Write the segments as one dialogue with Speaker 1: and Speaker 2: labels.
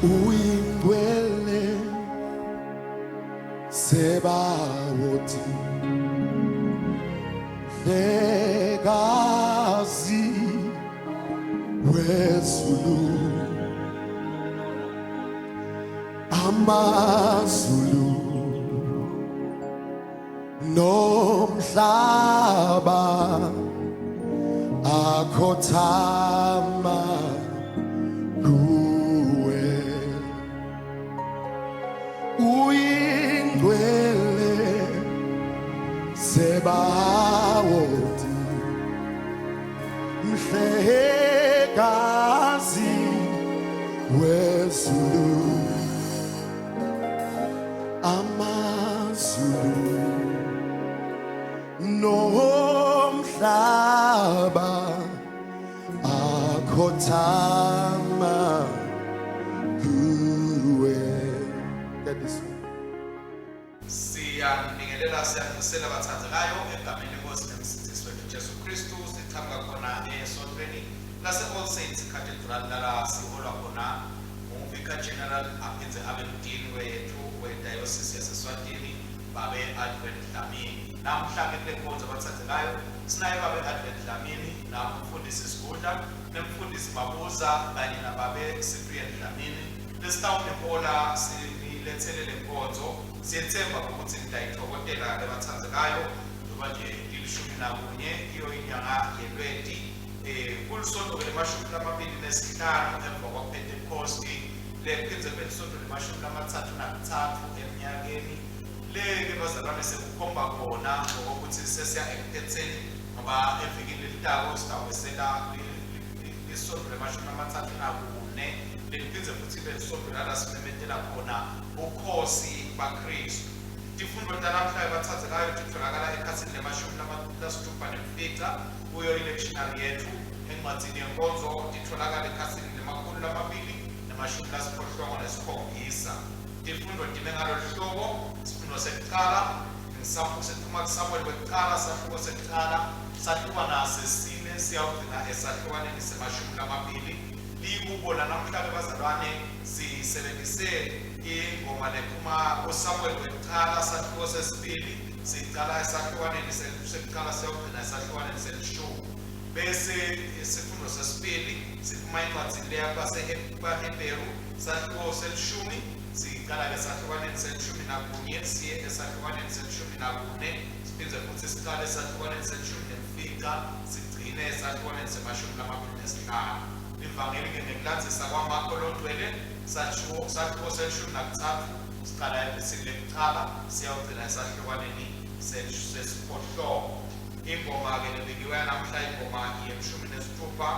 Speaker 1: Uyingcwele sebawoti Mhlekazi wezulu amazulu nomhlaba akhothama kuwe uyingcwele sebawoti mhlekazi wezulu amazulu nomhlaba akhothama kuwe. Get this.
Speaker 2: Siyanibingelela, siyanivusela bathandekayo egameni lenkosi nemsindisi wethu Jesu Kristu. Siqhamuka khona esontweni lase-All Saints Cathedral lala siholwa khona nguVicar General aphindze abe mdini wethu wedayosisi yaseSwatini Babe Advent Dlamini. Namhla-ke kule nkonzo abathandekayo sinaye Babe Advent Dlamini namfundisi Sigudla nemfundisi Mabuza kanye nababe Cyprian Dlamini lesitawunihola sinilethele le nkonzo. Siyethemba ukuthi nitayithokothela lebathandekayo njengoba nje tilishumi nakunye iyo inyanga yeLweti kulisonto-ke lemashumi lamabili nesihlanu emva kwaPhentekhosti lephindze kube lisonto lemashumi lamathathu nakutsatfu eminyakeni le-ke bazalwane sekukhomba khona ngokuthi sesiya ekuphetheni ngoba evikini lelitako sitawubesela lisonto lemashumi lamathathu nakune leliphindze futhi ibe lisonto lala simemetela khona bukhosi baKristu. Tifundo tanamhla ebathathekayo titholakala ekhasini lemashumi lasitfupha nemfica kuyo ilectionary yethu encwadzini yenkonzo titholakala ekhasini lemakhulu lamabili nemashumi lasiphohlongo nesikhombisa. Tifundo time ngalolu hlobo: sifundo sekucala siphuma kuSamuel wekucala sahluko sekucala sahlukana sesine siyawugcina esahlukaneni semashumi lamabili. Lihubo lanamhla-ke bazalwane sisebenzise ingoma lephuma kuSamuel wekucala sahluko sesibili sicala esahlukaneni sekucala siyawugcina esahlukaneni selishumi. Bese isifundo sesibili siphuma encwadzini leya kubaseHebheru sahluko selishumi sicala-ke esahlukaneni selishumi nakunye siye esahlukaneni selishumi nakune siphindze futhi sicale esahlukaneni selishumi nemfica sigcine esahlukaneni semashumi lamabili nesihlanu. Ivangeli-ke ngekulandzisa kwaMakho longcwele sahluko selishumi nakutsatfu sicala evesini lekucala siyawugcina esahlukaneni sesiphohlongo. Ingoma-ke lebekiwe yanamhla ingoma yemshumi nesitfupha,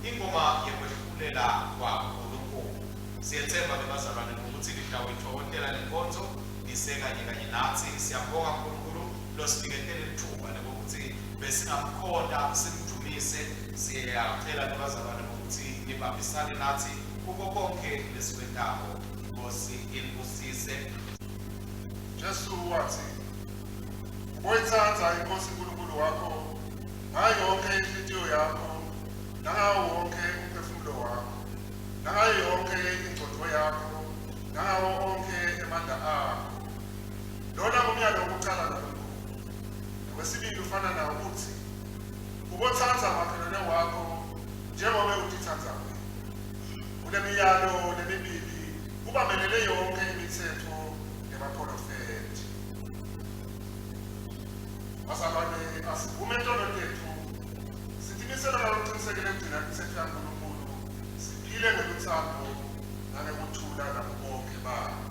Speaker 2: ingoma yekwehlulela kwaNkulunkulu. Siyethemba-ke bazalwane ngokuthi nitawuyitfokotela lenkonzo nisekanye kanye natsi. Siyabonga Nkulunkulu losiniketele litfuba lekuthi besingamkhonta simdumise. Siyacela-ke bazalwane ngokuthi nibambisane nathi kuko konke lesikwentako. Inkosi inibusise.
Speaker 3: Jesu watsi, Uboyitsandza iNkhosi Nkulunkulu wakho ngayo yonkhe inhlitiyo yakho, nangawo wonkhe umphefumulo wakho, nangayo yonkhe ingcondvo yakho, nangawo onkhe emandla akho. Lona ngumyalo wokucala nalomkhulu. Nowesibili ufana nawo utsi, Ubotsandza makhelwane wakho njengobe utitsandza wena. Kule miyalo lemibili kubambelele yonkhe imitsetfo nebaprofethi. Bazalwane, asivume tono tetfu, sitimisele ngalokuqinisekile ekugcina imitsetfo yaNkulunkulu, siphile ngelutsandvo nangekuthula nabo bonke bantfu.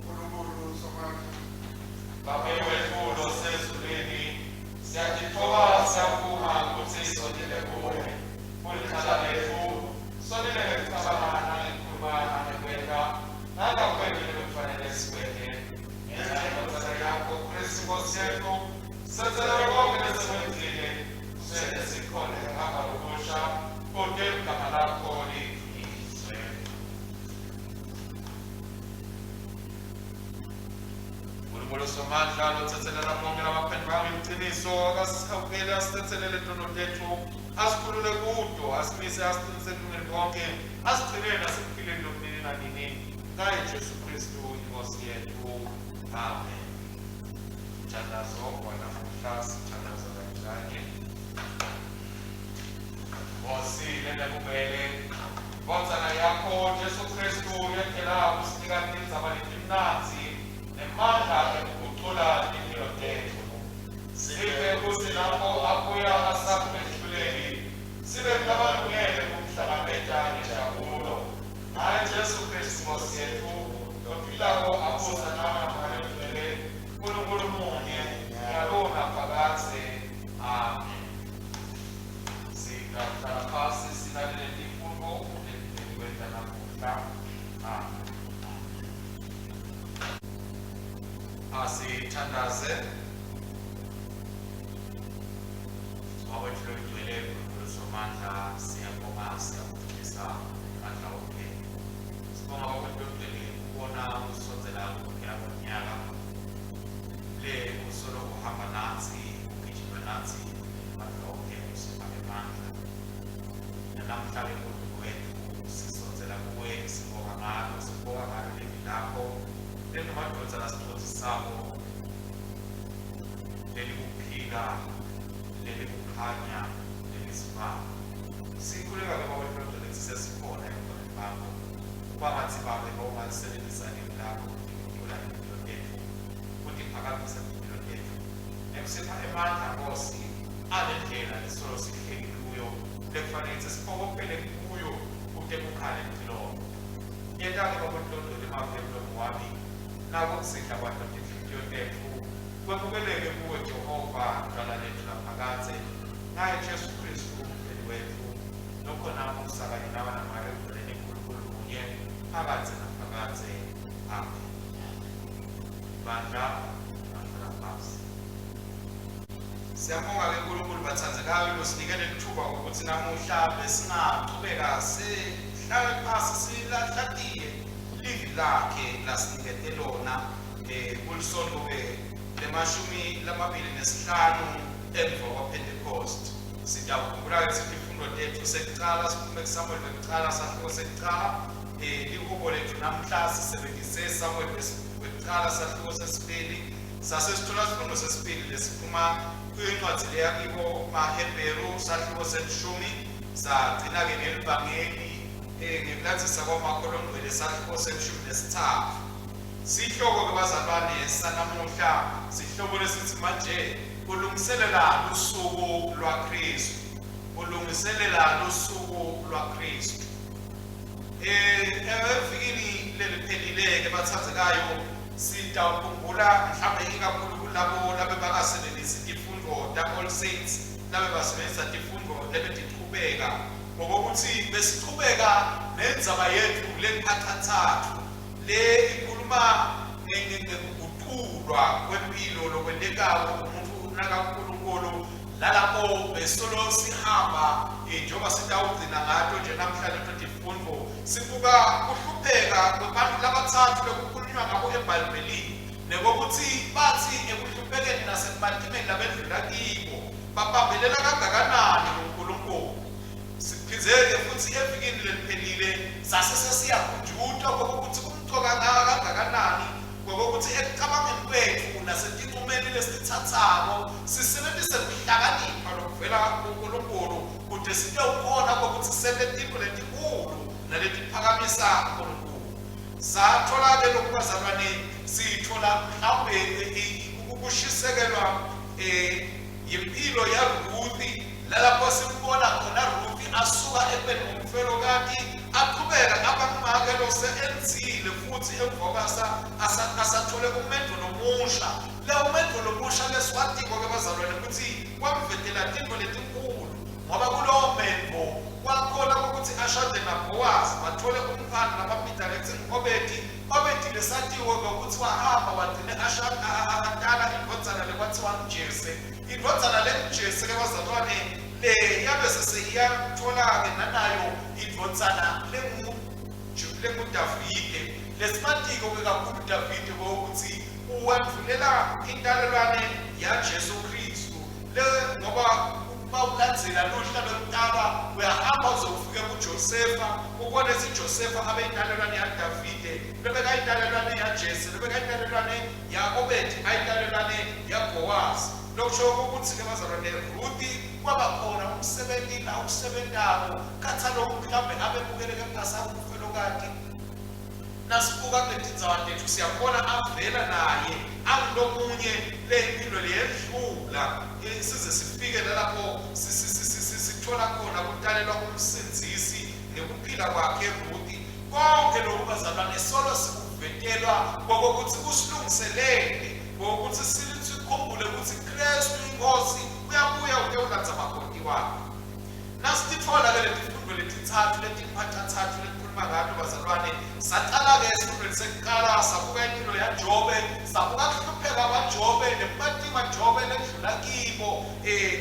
Speaker 3: Nkulunkulu Somandla,
Speaker 2: Babe wetfu losezulwini, siyatitfoba siyavuma kutsi sonile kuwe. Kulicala letfu, sonile ngekucabanga nangekukhuluma nangekwenta, nangakwenti lekufanele sikwente. Ngenxa yeNdvodzana yakho, Kristu Nkosi yetfu, setsele konkhe lesikwentile, usente sikhone kuhamba lokusha. Nkulunkulu Somandla lothethelela bonke labaphendvanga ngeliciniso akasihawukele asithethelele tono tetfu asikhulule kuto asimise asiqinise ekulungeni konke asigcinele nasekuphileni lokunini nanini ngaye Jesu Kristu inkosi yethu. Amen. Mthandazo wanamuhla sithandaza kanye. Nkosi lenebubele Ndvodzana yakho Jesu Kristu yendlela kusinika tindzaba letimnandzi nemandla ekugucula timphilo tetfu. Sive kutsi lapho abuya asakumehluleli sibe kulabalungele kumhlangabeta ngenjabulo. Ngaye Jesu Kristu Nkosi yetfu lophilako abusa nawe naMoya Longcwele, Nkulunkulu munye, nyalo naphakadze. Amen. Singahlala phasi silalele tifundvo letikwenta namuhla. Amen. Asithandaze. Baba wethu longcwele, Nkulunkulu Somandla, siyabonga, siyakudumisa amandla wonke. Sibonga Baba wethu longcwele kubona usondzela kuphela kweminyaka le usolo uhamba natsi, ugijima natsi amandla wonke, usipha emandla. Nanamhla-ke Nkulunkulu wethu sisondzela kuwe, sibonga ngalo, sibonga ngalo livi lakho lengemadvodza lasicondzisako lelikuphila lelikukhanya lelisibanga. Sikhuleka-ke Baba wethu longcwele sesikhona ebukhoneni bakho. Kwangatsi Babe bowungalisebenzisa livi lakho kutigucula timphilo tetfu, kutiphakamisa timphilo tetfu, nekusipha emandla Nkosi alendlela lesolo sihleli kuyo lekufanele kutsi siphokophele kuyo kute kukhale licilongo. Yenta-ke Baba wethu longcwele emavi emlomo wami nakuzidla kwato tinhlitiyo tetfu kwemukeleke kuwe Jehova dwala letfu laphakadze ngaye Jesu Kristu umhleli wetfu lokhona abusa kanye nawe naMoya Longcwele niNkulunkulu munye phakadze naphakadze. Amen. Bandla bahlala phasi. Siyabonga-ke Nkulunkulu bathandzekayo losinike lelithuba ukuthi namuhla besingachubeka sihlale phasi silahlatiye livi lakhe lasinikete lona kulisonto-ke le-25 emva kwaPentecost. Sitawukhumbula-ke sithi tifundo tetfu sekucala siphume kuSamuel wekucala sahluko sekucala lihubo letfu namhla sisebenzise Samuel wekucala sahluko sesibili sase sithola sifundo sesibili lesiphuma kwincwadzi leyakibo maHebheru sahluko selishumi sagcina-ke ngelivangeli ngekulandzisa kwaMakho longcwele sahluko se-13. Sihloko-ke bazalwane sanamuhla sihloko lesithi manje kulungiselela lusuku lwaKristu, kulungiselela lusuku lwaKristu. Evikini leliphelile-ke bathandzekayo sitawukhumbula mhlawumbe ikakhulu kulabo labebakasebenzisi tifundvo ta-All Saints labebasebenzisa tifundvo lebetichubeka ngokokuthi besichubeka nendzaba yetfu lemphacatsatfu le ikhuluma ngekuguculwa kwempilo lokwentekako umuntu nakaNkulunkulu lalapho besolo sihamba njengoba sitawugcina ngato nje namhla leto tifundvo sibuka kuhlupheka kwebantfu labatsatfu lokukhulunywa ngabo eBhayibhelini nekokuthi bathi ekuhluphekeni nasekubatimeni labendlula kibo babambelela kangakanani kuNkulunkulu. Siphindze-ke futhi evikini leliphelile sase sesiyakhunjutwa kokuthi kumcoka kangakanani kokuthi ekucabangeni kwetfu nasetincumeni lesititsatsako sisebentise kuhlakanipha lokuvela kuNkulunkulu kute sitewukhona kokuthi sente tintfo letinkulu naletiphakamisa Nkulunkulu. Sathola-ke lokhu bazalwane, sithola mhlawumbe ukushisekelwa yimpilo yaRuthi lalapho simbona khona Ruthi asuka ekubeni ngumfelokati aqhubeka aba ngumake lose enzile futhi emva asathole umendo lomusha. Leyo mendo lomusha lesiwatiko-ke bazalwane ukuthi kwamvetela tintfo letinkulu ngoba kulowo mendo kwakhona ukuthi ashade naBhowazi bathole umntfwana labambita ngetsi ngu-Obedi. Obedi lesatiwe ngokuthi wahamba wagcine atala indvodzana lekwathiwa nguJese. Indvodzana lenguJese-ke bazalwane le yabe seseyiyathola-ke nanayo indvodzana lenguDavide. Lesimatiko-ke kakhulu Davide kokuthi uwandvulela intalelwane yaJesu Kristu le, ngoba uma ulandzela luhla lokutalwa uyahamba uze ufike kuJosefa, ubone ukuthi Josefa abe intalelwane yaDavide, lebeka intalelwane yaJese, lebeka intalelwane ya-Obedi, ayintalelwane yaBhowazi. Lokusho ukuthi-ke bazalwane, Ruthi kwaba khona umsebenzi la usebentako khathaloku mhlawumbe abebukeleke phasi angumfelokati. Nasibuka kuletindzaba tethu siyabona avela naye angulomunye lempilo leyendlula, size sifike nalapho sithola khona kutalelwa umsindzisi ngekuphila kwakhe Ruthi. Konke lokhu bazalwane solo sikuvetelwa kokuthi kusilungiselele ngokuthi sikhumbule ukuthi Kristu inkosi uyabuya utewulandza makoti wakhe. Nasititfola-ke letifundo letitsatfu letimphatathatfu letikhuluma ngato bazalwane, sacala-ke esifundweni sekuqala sabuka impilo yaJobe, sabuka kuhlupheka kwaJobe nebumatima Jobe lendlula kibo,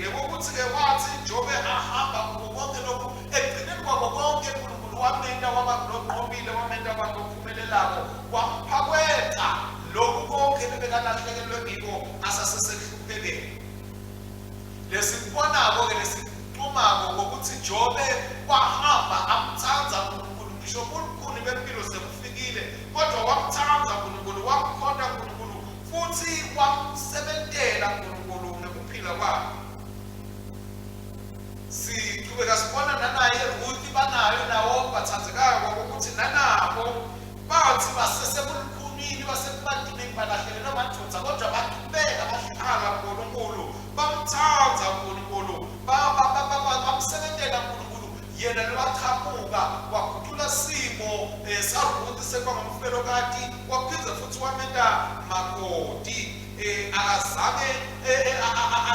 Speaker 2: nekokuthi-ke wathi Jobe ahamba kuko konke lokhu, ekugcineni kwako konke uNkulunkulu wamenta waba ngulonqobile, wamenta waba ngulophumelelako, wampha kweca lokhu konke lebekalahlekelwe ngiko asasesekuhluphekeni. Lesikubonako-ke lesikuncumako ngokuthi Jobe wahamba amtsandza uNkulunkulu ngisho bulukhuni bempilo sebufikile, kodwa wamtsandza uNkulunkulu, wamkhonta uNkulunkulu futhi wamsebentela uNkulunkulu ngekuphila kwakhe. Sichubeka sibona nanaye Ruthi banayo nawo bathandzekako ukuthi nanabo bathi basesebulukhunini basekubantineni balahlekelwe amadvodza, kodwa bachubeka bahlala uNkulunkulu, bamtsandza uNkulunkulu, bamsebentela uNkulunkulu. Yena lowachamuka wagucula simo saRuthi sekuba ngumfelokati, waphindze futhi wamenta makoti. Akazange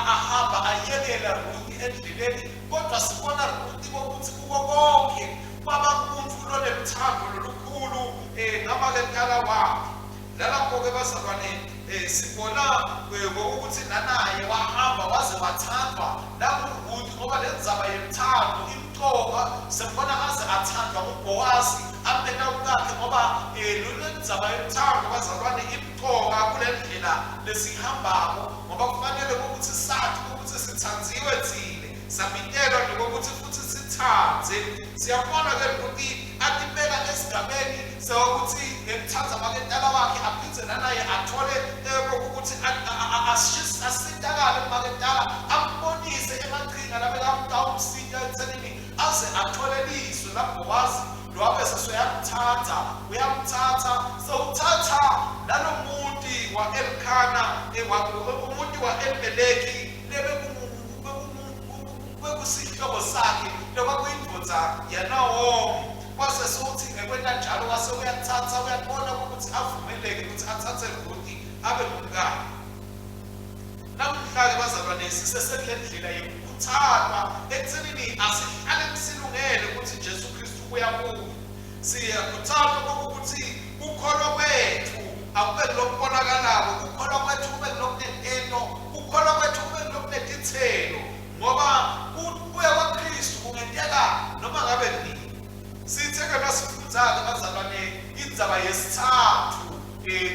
Speaker 2: ahamba ayekela Ruthi endleleni, kodwa sibona Ruthi kokuthi kuko konke kwaba ngumuntu loneluthando lolukhulu ngamaketala wakhe. Nalapho-ke bazalwane, sibona ngokuthi nanaye wahamba waze wathandwa nanguRuthi, ngoba le ndzaba yeluthando imcoka. Sembona aze athandwa nguBhowazi amenta umkakhe, ngoba le ndzaba yeluthando bazalwane imcoka kule ndlela lesihambako, ngoba kufanele ukuthi sazi ukuthi sithandziwe thina, sabitelwa nokuthi futhi sithandze. Siyabona-ke ukuthi atibeka esigabeni sekuthi ngekuthanda maketala wakhe aphindze nanaye athole ukuthi asitakale kumaketala, ambonise emaqhinga labekamtawumsita ekuthenini aze athole lizwe laBhowazi lwabe sesuyamthatha, uyamthatha sewuthatha nalo muntu wa-Elkhana, umuntu wa-Elimeleki bekusihlobo sakhe lokwakuyindvodza yaNawomi. Kwase sewuthi ngekwenta njalo wase uyathatha, uyabona ukuthi avumeleke ukuthi athathe Ruthi abe ngumkakhe. Namuhla-ke bazalwane sisesekule ndlela yekukhuthata ekuthenini asihlale kusilungele ukuthi Jesu Kristu uyabuya. Siyakhuthata ukuthi kukholwa kwethu akube kulokubonakalako, kukholwa kwethu kube kulokunentento, kukholwa kwethu kube kulokunetithelo, ngoba kubuya kwaKristu kungenteka noma ngabe nini. Sithe-ke nasifundza-ke bazalwane indzaba yesithathu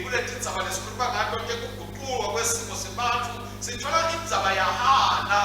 Speaker 2: kuleti ndzaba lesikhuluma ngato tekuguculwa kwesimo sebantfu, sithola indzaba yaHana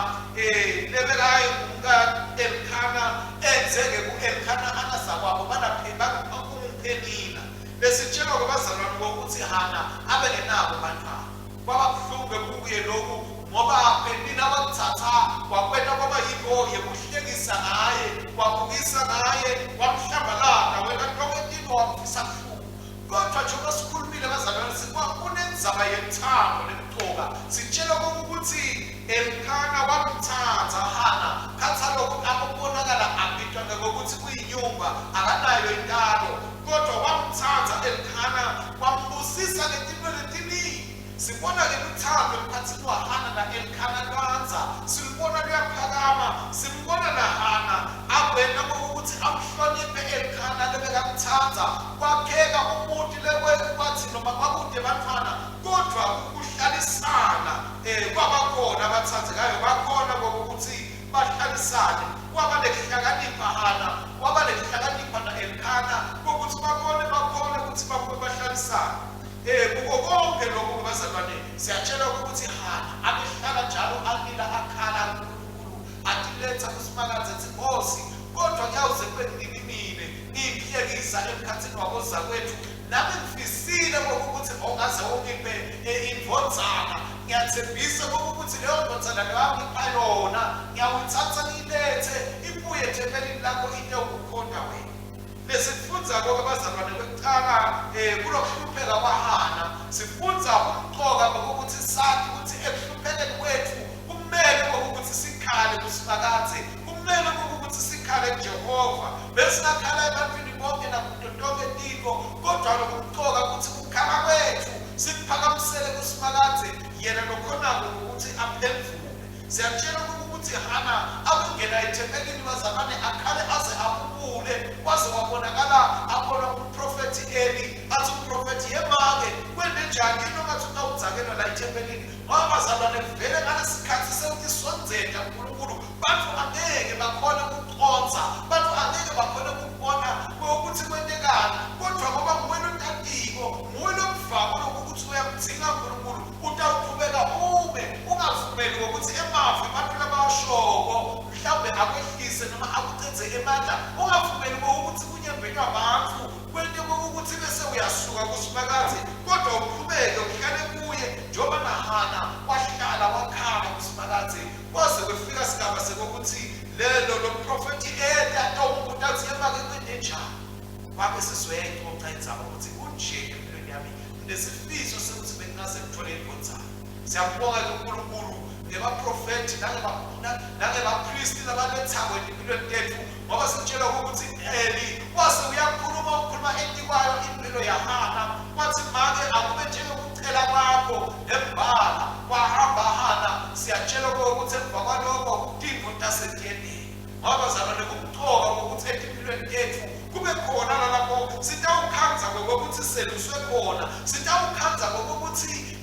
Speaker 2: lebekayingumka-Elkhana enzeke ku-Elkhana anazakwabo banguPhenina. Lesitshelwa-ke bazalwane ngokuthi Hana abe ngenabo bantwana. Kwaba buhlungu kuye lokhu, ngoba Penina wakuthatha wakwenta kwaba yintfo yekuhlekisa ngaye, wabukisa ngaye, wamhlambalata, wenta tonkhe tintfo wamfisa buhlungu. Kodwa njengoba sikhulumile bazalwane, kunendzaba yeluthando lemcoka. Sitshelwa ukuthi Elkhana wamtsatsa Hana, khathalokhu akubonakala abitwa ngokuthi uyinyumba, akanayo intalo, kodwa wamtsatsa Elkhana wambusisa ngetintfo letiningi. Sibona-ke luthando emkhatsini waHana na-Elkhana lwandza, silubona luyaphakama. Simbona naHana akwenta kokuthi amhloniphe Elkhana lebekamtsandza. Kwakheka umuti lekwathi noma kwakude bantfwana, kodvwa kuhlalisana kwaba khona, abatsandzekayo bakhona kokuthi bahlalisane. Kwaba nekuhlakanipha Hana, kwaba nekuhlakanipha na-Elkhana kokuthi bakhone ukuthi bahlalisane. Kuko konke lokhu. Siyatshelwa ukuthi Hana abehlala njalo alila akhala kuNkulunkulu, atiletha kuSimakadze ethi, Nkosi, kodwa kuyawuze kube nini mine ngiyiphiyekisa emkhathini wabozakwethu? Nami ngifisile kokuthi ongaze ungiphe indvodzana. Ngiyathembisa kokuthi leyo ndvodzana leyo angipha yona ngiyawuyithatha ngiyilethe ibuye ethempelini lakho itewukukhonta wena. Lesifundzako-ke bazalwane kwekucala kulokuhlupheka kwaHana, sifundza umcoka bokuthi sati ukuthi ekuhluphekeni kwethu kumele kokuthi sikhale kuSimakadze, kumele kokuthi sikhale kuJehova. Besingakhala ebantwini bonke nakuto tonke tintfo, kodwa lokumcoka ukuthi kukhala kwethu sikuphakamisele kuSimakadze, yena lokhonako ukuthi aphendvule. Siyatshela ukuthi Hana akungena ethempelini bazalwane akhale aze abubule, waze wabonakala abona umprofethi Eli, athi umprofethi, yemake kwente njani yini ongathi utawudzakelwa la ethempelini? Ngoba bazalwane vele ngalesikhathi sewutisondzeta kuNkulunkulu, bantu angeke bakhone kuconza, bantu angeke bakhone ukubona ukuthi kwentekani, kodwa ngoba nguwe lotatiko, nguwe lokuvako lokuthi uyamdzinga uNkulunkulu, utawuqhubeka ume, ungavumeli ngokuthi emavi abantu labawashoko mhlawumbe akwehlise noma akucedze emandla. Ungavumeli ukuthi kunyembelwa abantu kwente ukuthi bese uyasuka kuSimakadze, kodwa uqhubeke uhlale kuye njengoba naHana wahlala wakhala kuSimakadze kwaze kwefika sigaba sekokuthi lelo lomprofethi eta atawumbuta athi, yemake kwente njani? Wabe sesoyayicoca indzaba ukuthi kunje empilweni yami, nesifiso sekuthi bengingaze ngithole indvodzana. Siyabonga-ke uNkulunkulu ngebaprofethi nangebapristi labalethako etimpilweni tetfu, ngoba sitshelwa ukuthi Eli wase uyakhuluma ukhuluma etikwayo impilo yaHana, wathi, make akube njengokucela kwakho. Nembala wahamba Hana. Siyatshelwa ukuthi emva kwaloko tintfo tasetiyenteka. Ngoba bazalwane kumcoka kokuthi etimpilweni tetfu kube khona lalapho sitawukhandza kokuthi seluswe khona, sitawukhandza kokuthi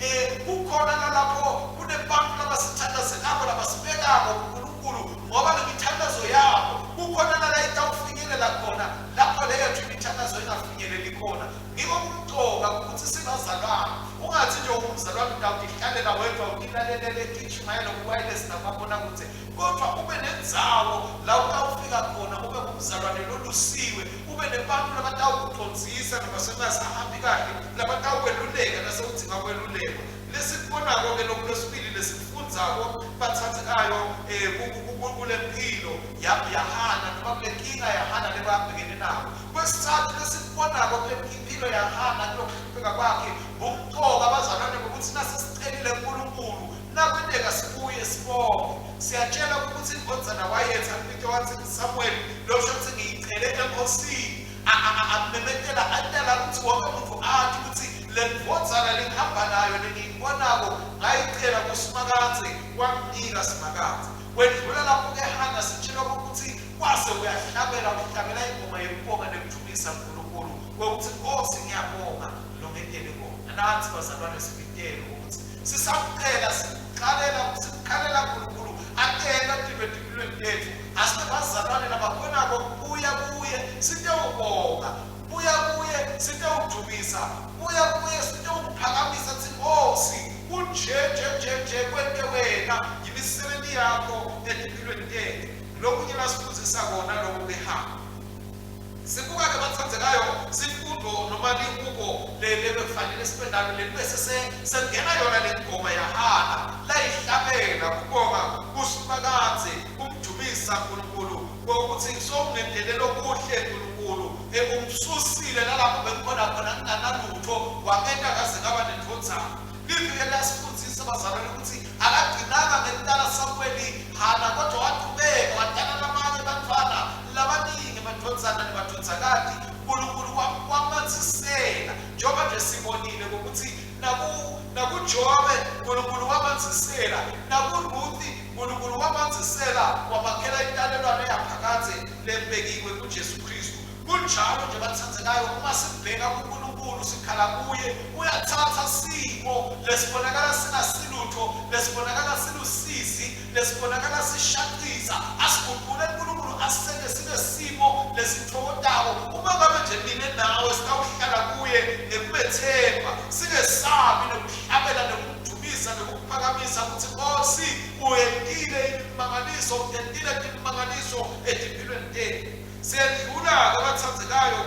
Speaker 2: kukhona lalapho kunebantu labasithandazelako, labasibekako kuNkulunkulu, ngoba lemithandazo yabo kukhona lala itawufinyelela khona lapho leyo imithandazo ingafinyeleli khona. Ngiko kumcoka ukuthi sibazalwane, ungathi nje ungumzalwane utawutihlalela wedwa utilalelele tishumayelo ku-wireless nakumabonakude, kodwa ube nendzawo la utawufika khona ube ngumzalwane lolusiwe, ube nebantu labatawukucondzisa noma sengasahambi kahle, labatawukweluleka nasewudzinga kwelulekwa. Lesikubonako-ke loku lwesibili lesikufundzako bathandzekayo kule mpilo yaHana noma kule nkinga yaHana lebabhekene nayo. Kwesithathu lesikubonako kule mpilo yaHana kulokuhlupheka kwakhe, bumcoka bazalwane bokuthi nasesicelile kuNkulunkulu nakwenteka sibuye sibonge. Siyatshela ukuthi indvodzana wayetha Peter wathi Samuel losho ukuthi ngiyicele eNkosini, akumemetela atela ukuthi wonke umuntu athi ukuthi le ndvodzana lengihamba nayo lengiyibonako ngayicela kuSimakadze, wanginika Simakadze. Kwendlula lapho-ke Hana sitshelwa ukuthi kwase uyahlabela, uhlabela ingoma yekubonga nekudumisa uNkulunkulu kwekuthi Nkosi ngiyabonga longentele kona. Nathi bazalwane sibitele ukuthi sisamcela, simkhalela, simkhalela uNkulunkulu atela tive etimpilweni tetfu. Asibe bazalwane labakhonako kubuya kuye sitewubonga, buya kuye sitewudumisa, buya kuye sitewuphakamisa thi Nkosi kunje nje nje nje kwente wena, yimisebenzi yakho etimpilweni tetfu. Lokunye lasifundzisa kona lokhu behamba sibuka-ke bathandzekayo sifundo noma lihubo lebekufanele sibe nalo leli bese sengena yona le ngoma yaHana layihlabela kubonga kuSimakadze, kumdumisa uNkulunkulu kokuthi sowungendele lokuhle uNkulunkulu, umsusile nalapho bengikhona khona nginganalutho, wangenta ngaze ngaba nendvodzana. Livi elasifundzisa bazalwane ukuthi akagcinanga ngekutala Samuweli Hana, kodwa waqhubeka watala lamanye bantfwana labaningi, emadvodzana nemadvodzakati. uNkulunkulu wamanzisela, njengoba nje sibonile ukuthi nakuJobe uNkulunkulu wamanzisela, nakuRuthi uNkulunkulu wamanzisela, wamakhela intalelwane yaphakadze lebekiwe kuJesu Kristu. Kunjalo nje bathandzekayo, uma sibheka kuNkulunkulu sikhala kuye, uyathatha simo lesibonakala singasilutho, lesibonakala silusizi, lesibonakala sishaqisa, asiguqule uNkulunkulu asente sibe simo lesithokotayo. Uma ngabe nje mina nawe sitawuhlala kuye ngekumethemba, singesabi nokuhlabela nokumdumisa. kukudvumisa nekukuphakamisa ukuthi Nkosi uyentile imimangaliso, utentile timangaliso etimpilweni tethu. Siyedlula-ke bathandzekayo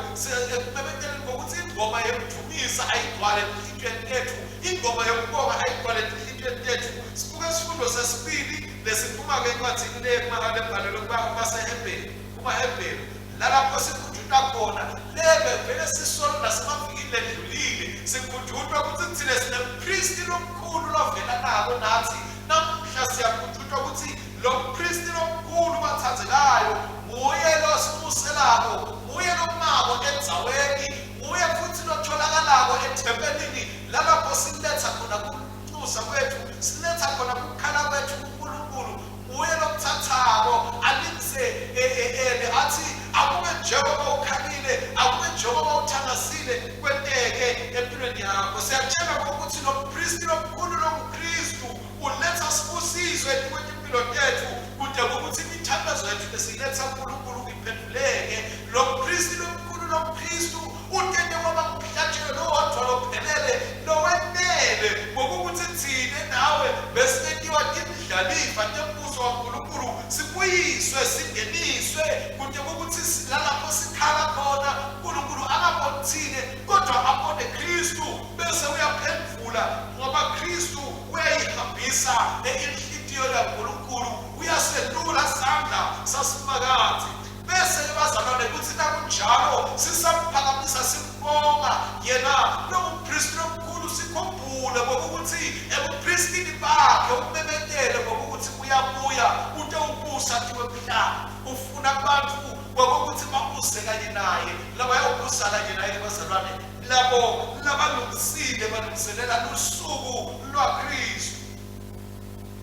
Speaker 2: ekumemeteleni ngokuthi ingoma yekudvumisa ayigcwale etinhlitiyweni tethu, ingoma yokubonga ayigcwale etinhlitiyweni tethu. Sibuke isifundo sesibili lesiphuma-ke encwadzini le lebhalelwe kubaseHebheru, kumaHebheru, lalapho sikhunjutwa khona lebe vele sisolo nasemavikini ledlulile, sikhunjutwa ukuthi thina sinempristi lomkhulu lovela nako nathi. Namuhla siyakhunjutwa ukuthi lo mpristi lomkhulu bathandzekayo nguye losibuselako, nguye lomako endzaweni, nguye futhi lotholakalako ethempelini lalapho siletha khona kunxusa kwethu, siletha khona kukhala kwethu kuNkulunkulu. Nguye lokuthathako alingise ele athi akube njengoba ukhalile, akube njengoba uthandazile, kwenteke empilweni yakho. Siyatshela ukuthi lo mpristi lomkhulu longuKristu uletha sibusiso etikwetimpilo tethu kude ukuthi imithandazo yethu lesiyiletha kuNkulunkulu iphenduleke. Lo mpristi lomkhulu loMkristu utente kwaba ngumhlatshelo lowodvwa lophelele lowenele ngokukuthi thine nawe besitentiwa tindlalifa tembuso waNkulunkulu, sibuyiswe singeniswe kude ukuthi lalapho sikhala khona uNkulunkulu angaboni thine kodwa abone Kristu, bese uyaphendvula ngoba Kristu uyayihambisa inhlitiyo yaNkulunkulu, uyaselula sandla sasimakadze. Bese-ke bazalwane kuthi nakunjalo sisamphakamisa simbonga yena longumpristi lomkhulu, sikhumbule ngokukuthi ebupristini bakhe umemetele ngokukuthi uyabuya utewubusa tiwemhlaba, ufuna abantu ngokukuthi babuse kanye naye. Labayawubusa kanye naye bazalwane labo labalungisile balungiselela lusuku lwaKristu.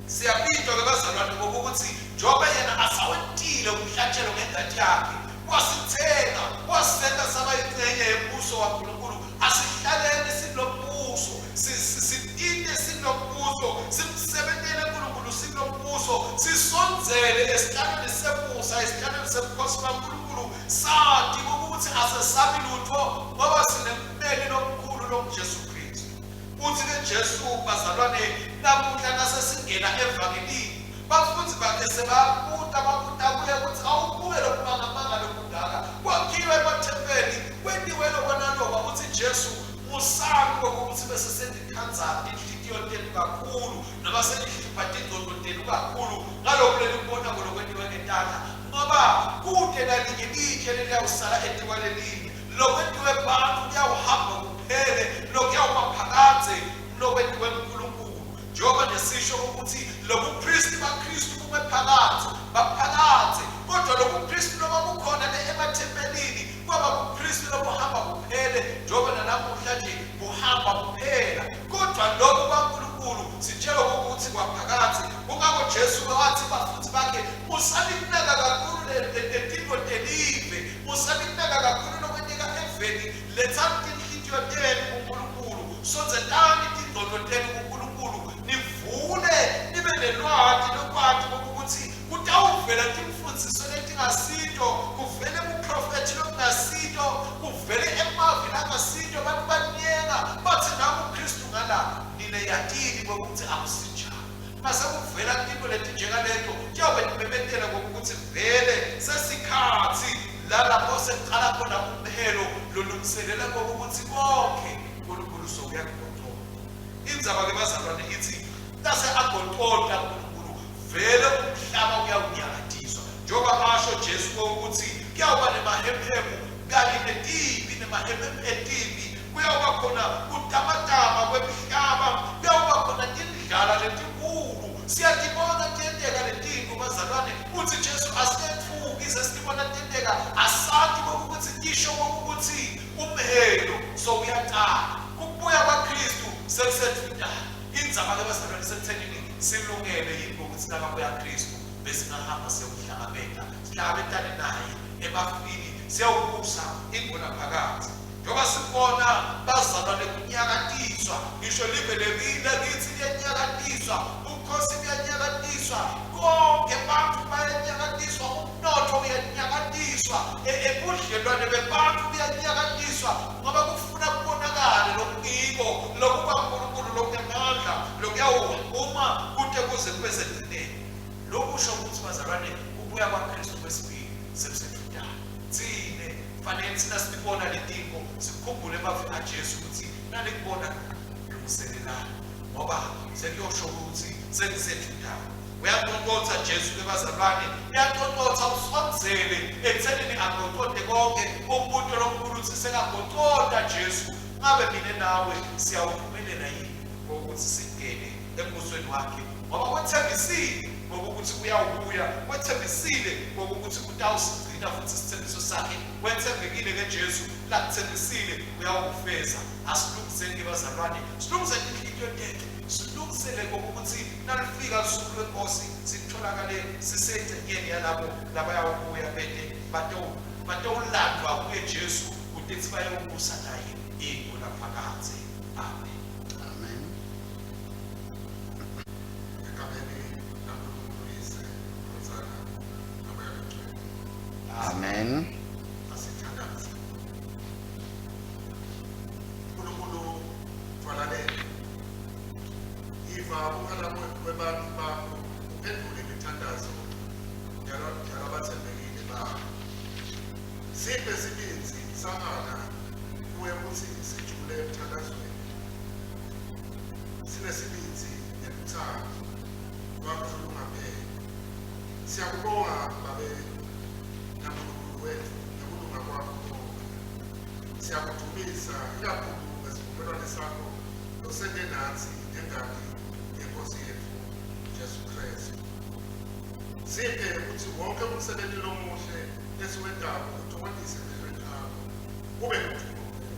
Speaker 2: Siyabitwa-ke bazalwane ngokuthi njengoba yena asawentile umhlatshelo ngengati yakhe, wasithenga, wasenta saba yingxenye yembuso waNkulunkulu. Asihlaleni silombuso, sitinte silombuso, simsebentele uNkulunkulu silombuso, sisondzele esihlalweni semusa, esihlalweni sebukhosi baNkulunkulu, sati ukuthi asesabi lutho ngoba sinemmeli lomkhulu longuJesu Kristu. Uthi-ke Jesu, bazalwane, namuhla nasesingena evangelini, bafundzi bakhe sebabuta, babuta kuye ukuthi awubuke lokumangamanga lokungaka kwakhiwe emathempeli, kwentiwe lokwanalokwa. Uthi Jesu, musani kokuthi bese senikhandza tinhlitiyo tenu kakhulu noma senihlupha tingcondo tenu kakhulu ngalokhu lenikubonako lokwentiwe ngetandla, ngoba kute nalinye litshe leliyawusala etikwalelinye. Lokwentiwe bantfu kuyawuhamba kuphele, lokuyawuba phakadze lokwentiwe nguNkulunkulu. Njengoba nje sisho ukuthi lobupristi baKristu bume phakadze, baphakadze, kodwa lobupristi noma bukhona le emathempelini kwaba bupristi lobuhamba buphele, njengoba nanamuhla nje buhamba buphela. Kodwa lobu baNkulunkulu sitshelwa ukuthi kwaphakadze. Kungako Jesu wathi bafundzi bakhe, musani kunaka kakhulu letintfo telive, musani kunaka kakhulu lokwenteka eveni, letsani tinhlitiyo tenu kuNkulunkulu, sondzetani tingcondo tenu kuNkulunkulu, nivule nibe nelwati lokwati kokuthi kutawuvela timfundziso letingasito, kuvele buprofethi lokungasito, kuvele emavi langasito, bantu banyenga bathi nangu Kristu ngala, nine yatini kokuthi akusinjalo. Mase kuvela tintfo letinjengaleto kuyawube timemetela kokuthi vele sesikhatsi lalapho sekuqala khona umhelo lolungiselela kokuthi konke uNkulunkulu sowuyakugoqola. Indzaba-ke bazalwane ithi nase agoqoda uNkulunkulu vele umhlaba uyawunyakatiswa, njengoba asho Jesu kokuthi kuyawuba nemahemhemu kanye netimpi, nemahemhemu etimpi, kuyawuba khona kutamatama kwemhlaba, kuyawuba khona tindlala letinkulu. Siyatibona tiyenteka letintfo bazalwane. Uthi Jesu asiketfuki sesitibona tenteka, asati kokuthi tisho kokuthi umhelo sowuyaqala. Ukubuya kwaKristu sekusedvutane. Indzaba-ke bazalwane isekuthenini silungele yini kokuthi nakabuya Kristu besingahamba siyomhlangabeta, sihlangabetane naye emafini, siyawubusa ingunaphakadze. Njengoba sibona bazalwane kunyakatiswa, ngisho live lekile kithi liyanyakatiswa, ubukhosi buyanyakatiswa, konke bantu bayanyakatiswa, umnotho uyanyakatiswa, ebudlelwane bebantu buyanyakatiswa, ngoba kufuna kubonakale lokungiko lokukaNkulunkulu lokunamandla lokuyawuba. Siyawukuma kute kuze kube sekugcineni. Lokusho ukuthi bazalwane, kubuya kwaKristu kwesibili sekuseduzane. Tsine fanele thina sibona letintfo, sikhumbule emavi aJesu ukuthi nanikubona lungiselelani, ngoba sekuyosho ukuthi sekuseduzane. Uyanqonqotha Jesu ke bazalwane, uyanqonqotha, usondzele ekuthenini aqoqode konke. Umbuto lomkhulu uthi sekagoqoda Jesu, ngabe mina nawe siyawuphumelela yini ngokuthi singene embusweni wakhe? Ngoba wethembisile ngokuthi uyawubuya, wethembisile ngokuthi utawusigcina futhi isithembiso sakhe. Wethembekile ke Jesu, lakuthembisile uyawukufeza. Asilungiseni ke bazalwane, silungiseni inhliziyo tethu, silungisele ngokuthi nalifika usuku lwenkosi sitholakale sisengcenyeni yalabo labayawubuya bete batowulandwa kuye Jesu kutethi bayobusa naye ingunaphakadze. Amen.
Speaker 1: Amen.
Speaker 3: Egameni laNkulunkulu Uyise, Ndvodzana, naMoya Longcwele.
Speaker 4: Amen.
Speaker 3: Asithandaze. Nkulunkulu dvwalalele. Yiva kukhala kwebantfu bakho, uphendvule imithandazo yalabathembekile bakho. Siphe sibindzi sahana kuwe kutsi sijule emthandazweni. Sinesibindzi nelutsandvo lwakho olungapheli. Siyakubonga Babe naNkulunkulu wetfu ngekulunga kwakho konkhe. Siyakudumisa ikakhulu ngesivumelwane sakho losente natsi ngengati yeNkosi yetfu Jesu Kristu. Siphe kutsi wonke umsebenti lomuhle lesiwentako uthokozise emehlweni akho, kube ludumo kuwe.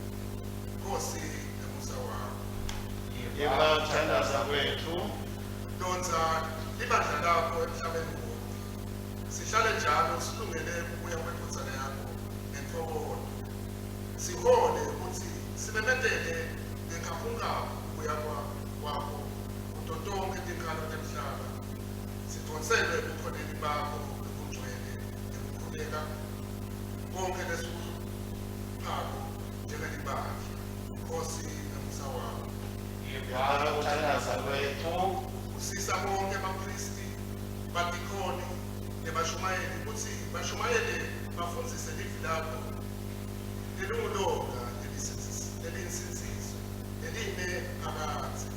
Speaker 3: Nkosi nemusa wakho.
Speaker 4: Yiva kuthandaza kwethu.
Speaker 3: Londza libandla lakho emhlabeni wonke. Sihlale njalo silungele kubuya kwendvodzana yakho ngentokozo. Sihole kutsi simemetele ngenkhaphunkhaphu kubuya kwakho kuto tonkhe tinkhalo temhlaba. Sidvonselwe ebukhoneni bakho lobungcwele ngekukhuleka konkhe lesikuphako njengelibandla. Nkosi nemusa wakho.
Speaker 4: Yiva kuthandaza kwethu.
Speaker 3: Busisa bonke abaphristi, badikhoni nebashumayeli kutsi bashumayele bafundzise livi lakho lelingulonga leliyinsindziso lelime phakadze.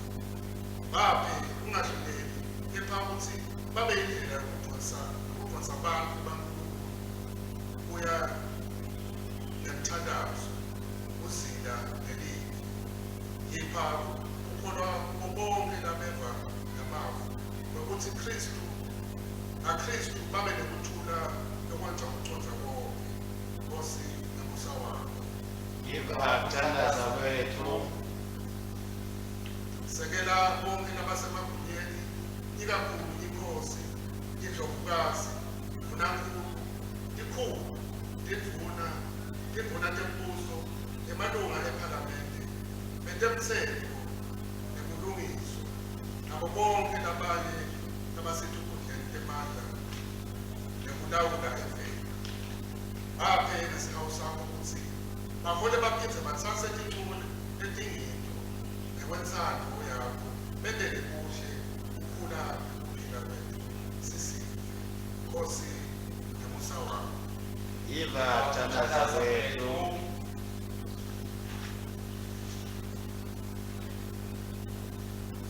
Speaker 3: Baphe ungahluleli kepha kutsi babe yindlela yokudonsa bantfu baNkulunkulu kuya ngemthandazo, kuzila nelivi. Yipha kukholwa kubo bonke labeva lamavi kwekutsi Khristu ngaKhristu babe nekuthula lokwengca kucondza konke. Nkosi nemusa wakho.
Speaker 4: Yiva kuthandaza kwethu.
Speaker 3: Sekela bonke labasemagunyeni, ikakhulu inkosi, indlovukazi, ndvunankulu, tikhulu, tindvuna, tindvuna tembuso, emalunga ephalamende, betemtsetfo nebulungiswa, nabo bonke labanye labasetikhundleni temandla nekulawula eveni. Baphe ngesihawu sakho kutsi bahole baphindze batsatse tincumo letingito ngekwentsandvo yakho, bentele kuhle kukhula nekuphila kwetfu sisive. Nkosi nemusa wakho.
Speaker 4: Yiva kuthandaza kwethu.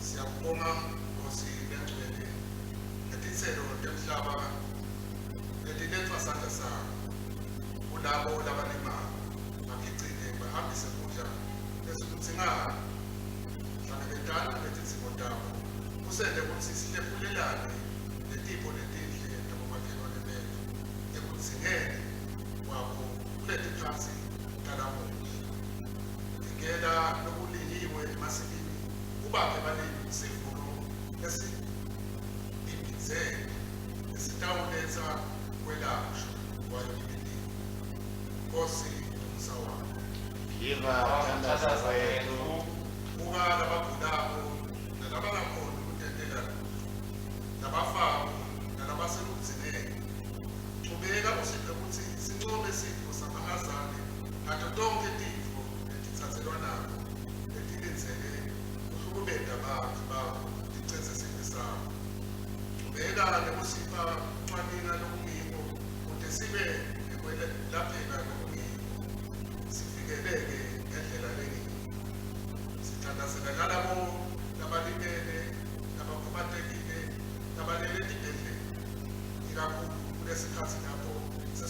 Speaker 3: Siyakubonga Nkosi lengcwele ngetitselo temhlaba letilethwa sandla sakho kulabo labalimako bakhicite bahambise kudla lesikudzingako. Hlangabetana netidzingo tabo, kusente kutsi sihlephulelane netipho letinhle tabomakhelwane betfu ekudzingeni kwabo kuletikhatsi talamuhla. Vikela lokulinyiwe emasimini, ubaphe balimi sivuno lesibhibhidzele lesitawuletsa kwelashwa kwayo imilimo. Nkosi nemusa wakho.
Speaker 4: Yiva kuthandaza kwethu.
Speaker 3: Buka labagulako nalabangakhoni kutentela lutho, labafako nalabasekugcineni. Chubeka usiphe kutsi sincobe sifo samahazane nato tonkhe tifo letitsatselwanako letilindzele kuhlukubeta bantfu bakho ticedze.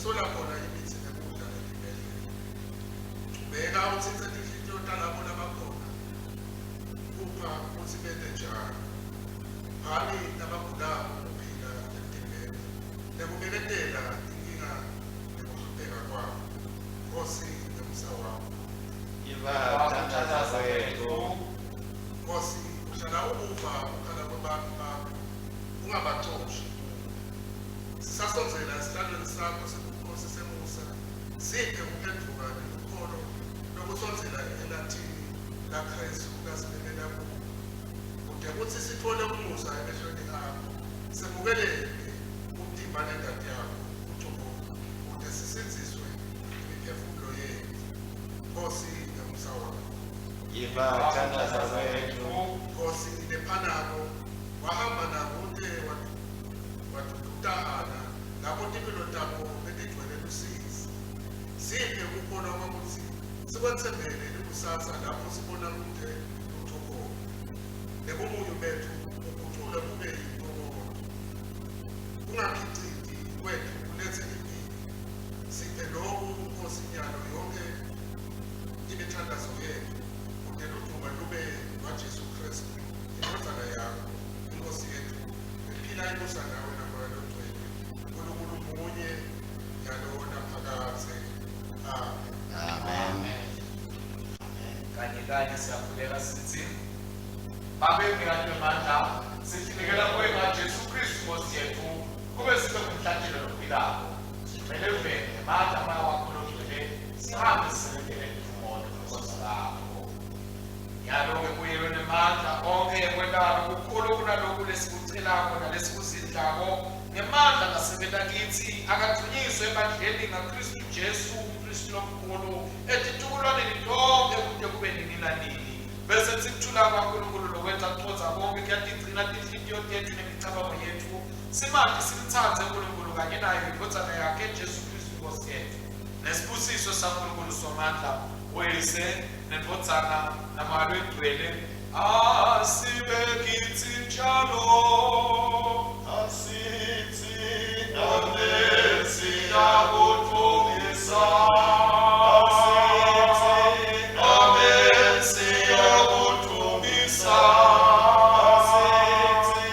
Speaker 3: Sisola khona imitsi nekudla etibhedlela. Chubeka utsintse tinhlitiyo talabo labakhona kupha kutsi bente njalo. Phani labagulako kuphila emtimbeni nekubeketela tinkinga nekuhlupheka kwabo. Nkosi ngemusa wakho.
Speaker 4: Yiva kuthandaza kwethu.
Speaker 3: Nkosi, uhlala ukuva ukukhala kwebantfu bakho, ungabacoshi kuwe. Sisasondzela esihlalweni sakho sebukhosi semusa, siphe kuphendvuka nelukholo lokusondzela elathini laKhristu lasibekela kulo, kute kutsi sitfole umusa emehlweni akho, semukeleke umtimba nengati yakho ucobo, kute sisindziswe imiphefumulo yetfu. Nkosi ngemusa wakho.
Speaker 4: Yiva kuthandaza kwethu.
Speaker 3: Nkosi lephanako wahamba nabo ute wadudutana lapho timphilo tabo betigcwele lusizi. Siphe kukholwa kwekutsi sikwetsembele likusasa lapho sibona kute lutho khona. Nebumunyu betfu buguculwe bube yintokozo. Kungakhiciti kwetfu kuletse imphilo. Siphe loku Nkosi nyalo yonkhe imithandazo yetfu kute ludumo lube lwaJesu Khristu indvodzana yakho inkosi yetfu ephila ibusa nawe naMoya Longcwele Nkulunkulu munye nyalo naphakadze. Amen.
Speaker 4: Amen.
Speaker 2: Kanye kanye siyakhuleka sithi Babe mnikati wemandla sihlinikela kuwe ngaJesu Kristu Nkosi yethu kube sibe ngumhlatshelo lophilako sivele uvele ngemandla moya wakho longcwele sihambe sisebentele ludumo nobukhosi bakho. Nyalo-ke kuye lonemandla onkhe ekwenta lokukhulu kunaloku lesikucelako nalesikuzindlako ngemandla lasebenta kitsi, akadvunyiswe ebandleni ngaKhristu Jesu umphristi lomkhulu etitukulwaneni tonkhe kute kube nini nanini. Bese sikuthula kwaNkulunkulu lokwenta kucondza konkhe kuyatigcina tinhlitiyo tetfu nemicabango yetfu, simati simtsandze Nkulunkulu kanye nayo iNdvodzana yakhe Jesu Khristu iNkhosi yetfu. Nesibusiso saNkulunkulu Somandla, uYise, neNdvodzana, naMoya Loyingcwele, asibe kitsi njalo.
Speaker 4: Asithi amen
Speaker 2: Siyakudvumisa.
Speaker 4: Asithi amen
Speaker 2: Siyakudvumisa.
Speaker 4: Asithi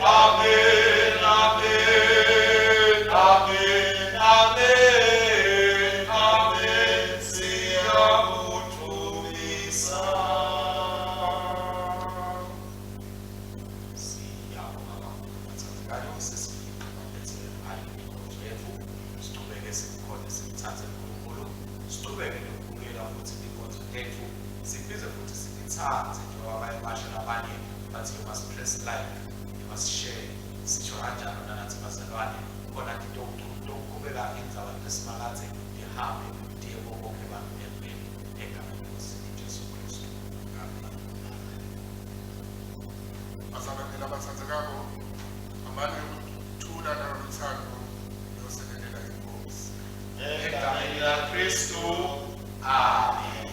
Speaker 2: Amen, amen, amen, amen, amen.
Speaker 4: siyakudvumisa.
Speaker 2: Siyabonga kakhulu bathandekayo, sesifike emaphethelweni ayo inkonzo yethu. Sichubeke sikhonze simtsandze uNkulunkulu, sichubeke nokubukela futhi tinkonzo tethu, siphinde futhi sititsandze njengoba baye basho labanye bathi you must press like, you must share. Sisho kanjalo nanathi bazalwane khona titokuqhubeka indzaba tesimakadze tihambe tiye kubo bonke abantu eveni egameni lenkosi Jesu Kristu. Amen.
Speaker 3: Bazalwane labatsandzekako, hambani ngekuthula nangoluthando niyosekelela iNkosi.
Speaker 4: Egameni laKhristu.
Speaker 2: Amen.